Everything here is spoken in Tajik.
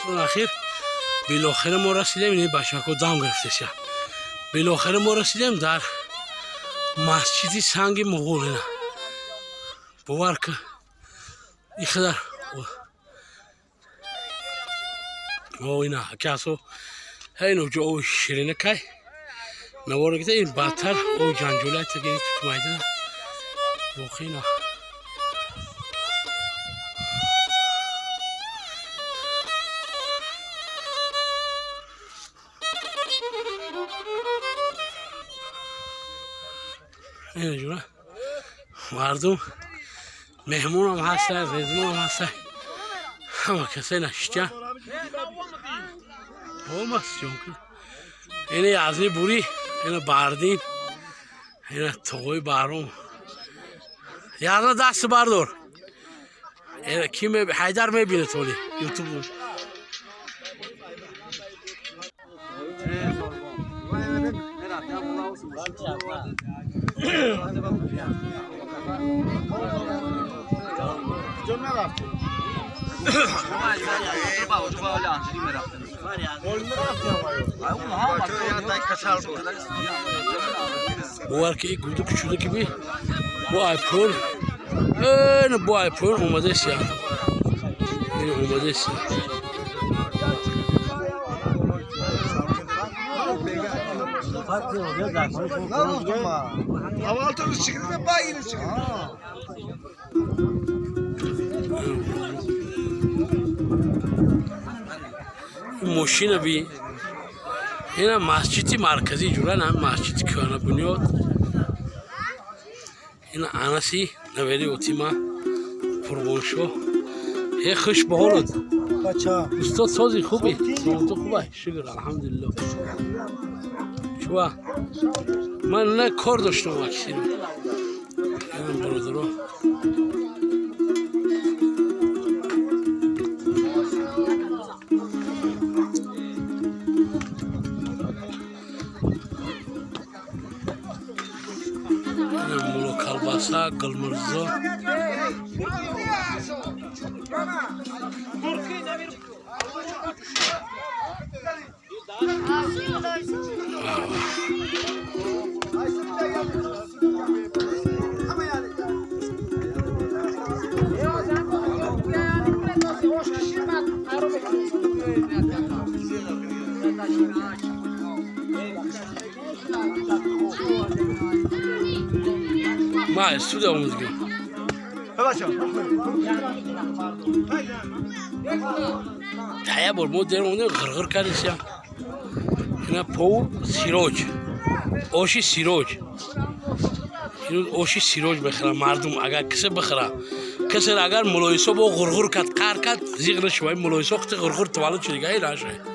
Охир билохира мо расидем, ин бачако дам гирифтеся. Билохира мо расидем дар масҷиди санги муғул. Ина, бовар ки, иқадар о ина акасо ҳайно ҷо ови ширинакай навора гида, ин бадтар ови ҷанҷолият гини тутмайда воқеина. Ина, ҷура, мардум меҳмонам ҳаста, резмонам ҳаста, ҳама касай нашиштя омас ҷон. Ина язни бури, ина бардин, ина тоғои баҳром. Язна даст бардор, ина ки Ҳайдар мебинад толи Ютуб. Куҷо нарафтем? Бовар ки, гуду кучуда ки би бо айпон, ина бо айпон омадесия, ина омадесия. Аввал ту чикида, ба ини чикида. Мошина би, ина масҷиди марказӣ, ҷура, на масҷиди кӯҳна бунёд. Ина Анаси навери отима Қурбоншоҳ. Е, хуш ба ҳолат. Бача. Устод, сози, хуби, саломату хуба, шукр, алҳамдулилло. Чуа ман на кор доштам аксиро, бародаро. Ина муло, колбаса, Гулмирзо. Ма студия омадгим. Бача. Тая бор мо дер омадем, ғирғир кардися. Ина повар Сироҷ, оши Сироҷ. Ин оши Сироҷ бихӯра мардум, агар кисе бихӯра, касе агар мулоисо бо ғурғур кард, қар кард, зиғ нашавай. Мулоисо қити ғурғур таваллуд шуд, дига наша.